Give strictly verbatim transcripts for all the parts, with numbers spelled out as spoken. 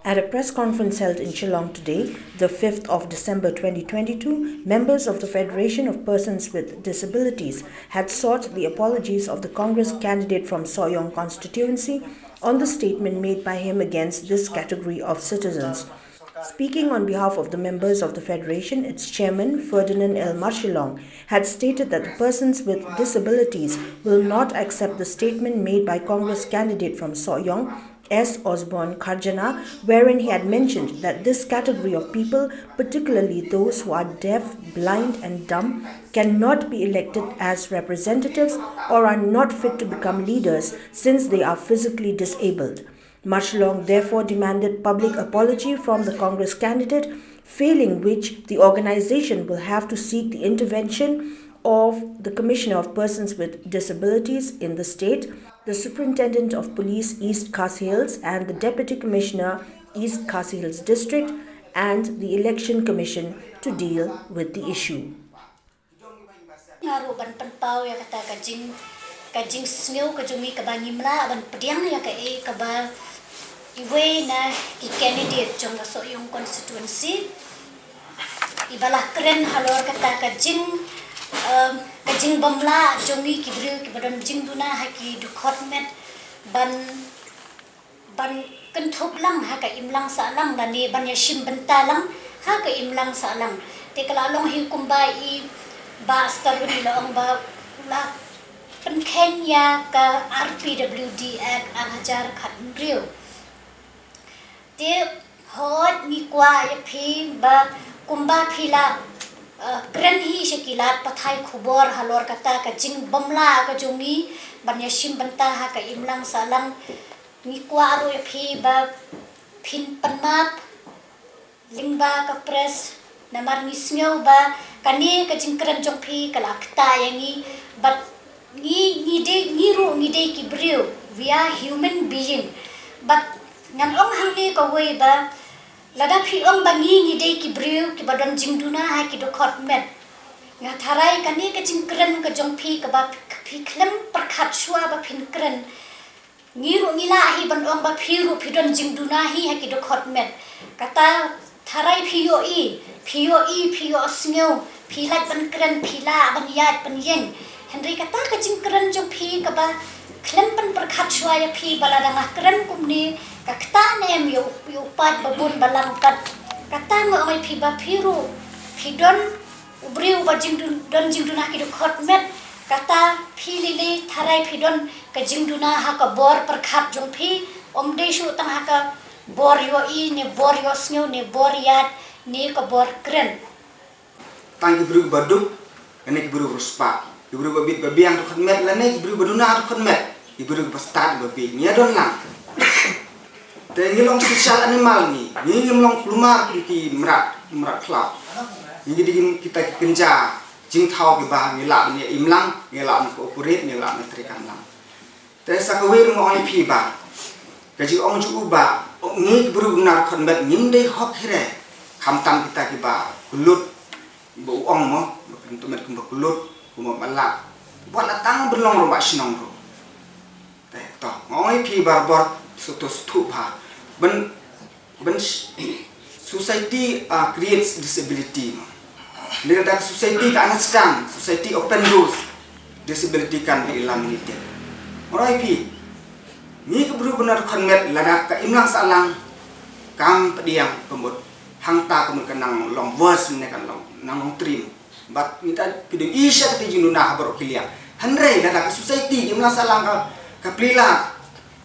At a press conference held in Shillong today, the fifth of December twenty twenty-two, members of the Federation of Persons with Disabilities had sought the apologies of the Congress candidate from Sohiong constituency on the statement made by him against this category of citizens. Speaking on behalf of the members of the Federation, its chairman, Ferdinand L Marshillong, had stated that the persons with disabilities will not accept the statement made by Congress candidate from Sohiong, S Osborne Kharjana, wherein he had mentioned that this category of people, particularly those who are deaf, blind, and dumb, cannot be elected as representatives or are not fit to become leaders since they are physically disabled. Marshillong therefore demanded public apology from the Congress candidate, failing which the organization will have to seek the intervention of the Commissioner of Persons with Disabilities in the state, the Superintendent of Police East Khasi Hills, and the Deputy Commissioner East Khasi Hills District and the Election Commission to deal with the issue. Nga ruh ban pynpaw ïa kata ka jing ka jingsngew ka jong ngi kaba ngim lah ban pdiang ïa kaei kaba iwei na ki candidate jong ka Sohiong constituency iba la kren halor kata ka jing, em, ka jingbymlah jong ngi ki briew kiba don jingduna ha ki dkhot met ban ban kynthup lang ha ka imlang sahlang lane ban ïashim bynta lang ha ka imlang sahlang. Te ka la long hi kumba i Bah Starwin i la ong ba la pynkheiñ ïa ka R P W D Act ar hajar khathynriew. Te hooid ngi kwah ïa phi ba kumba phi la, eh, kren hi sha ki lad pathai khubor halor kata ka jingbymlah ka jong ngi ban ïashim bynta ha ka imlang sahlang. Ngi kwah ruh ïa phi ba phin pan map lyngba ka press namar ngi sngew ba kane ka jingkren jong phi ka la ktah ïa ngi bad ngi ngi dei ngi ruh ngi dei ki briew, we are human being. Bad ngan ong hangne kawei ba lada phi ong ba ngi ngi dei ki briew kiba don jingduna ha ki dkhot met. Nga tharai kane ka jingkren ka jong phi kaba phi khlem pyrkhat shuwa ba phin kren. Ngi ruh ngi lah hi ban ong ba phi ruh phi don jingduna hi ha ki dkhot met. Kata tharai phi ïohi, phi ïohi, phi ïohsngew, phi lah ban kren, phi lah ban ïaid ban ïeng. Hynrei kata ka jingkren jong phi kaba khlem pynpyrkhat shuwa ïa phi ba lada nga kren kumne ka ktah ne em ïa u paid ba bun ba lang kat. Kata nga ong ïa phi ba phi ruh phi don u briew ba jingdon jingduna ki dkhot met. Kata phi lili tharai phi don ka jingduna ha ka bor pyrkhat jong phi, ym dei shuh tang ha ka bor ïohi ne bor ïohsngew ne bor ïaid ne ka bor kren. Tang ki briew ba duk lane ki briew ba riewspah, ki briew ba bit ba biang dkhot met lane ki briew ba duna dkhot met, ki briew ba stad ba biang ngi ïa don lang. Te ngi long social animal ngi, ngi ngim long kulmar kum ki mrad, mrad khlaw. Ngi dei kita ki kynja jingthaw kiba ngi lah ban ïa im lang, ngi lah ban cooperate, ngi lah ban treikam lang. Te sa kawei ruh nga ong ïa phi ba ka jingong jong u ba ngi ki briew ba duna dkhot met ngim dei hok hi re. Khamtam kita kiba kyllut ba u ong mo ba kyntu met kumba kyllut kumba malat. Ba la tang ban long rangbah shnong ruh. Te to nga ong ïa phi barabor sngewthuh sngewthuh ba ban ban society creates disability. Lada ka society ka understand, society open doors, disability can be eliminated. Alright phi, ngi ki briew ba duna dkhot met lada ka imlang sahlang kam pdiang ka mut hangta ka mut ka nang long worse ne ka nang long trim. Bad ngi ta phi dei i sha kata jingduna ha baroh ki liang. Hynrei lada ka society ka imlang sahlang ka plie la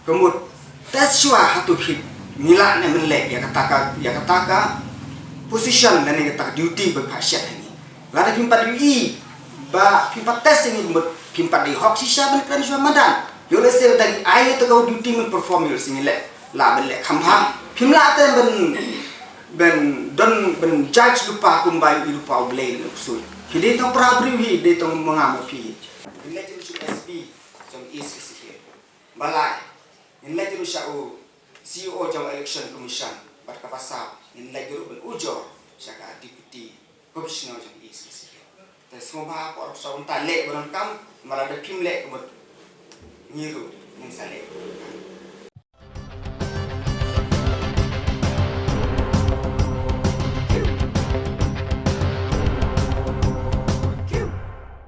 ka mut test shuwa hato phi ngi lah ne mynleh ïa kata ka ïa kata ka position lane kata ka duty ba pha shet ha ngi. Lada phim pat ïohi ba phim pat test ïa ngi mut phim pat dei hok shisha ban kren shuwa madan. Ïoh lehse lada ngi ai ïa kata ka duty ban perform ïoh lehse ngi leh lah ban leh kham bha. Phim lah te ban ban don ban judge lypa kumba ïohi lypa U Blei lane u ksuid. Phi dei tang para briew hi dei tang ma nga ma phi hi. Ngin leit ruh sha u S P jong East Khasi Hills. Ba lai ngin leit ruh sha u C E O jong Election Commission bad kaba saw ngin leit ruh ban ujor sha ka Deputy Commissioner jong East Khasi Hills. Te sngewbha por sa un ta leh ba donkam, ma lada phim leh ka mut ngi ruh ngin sa leh.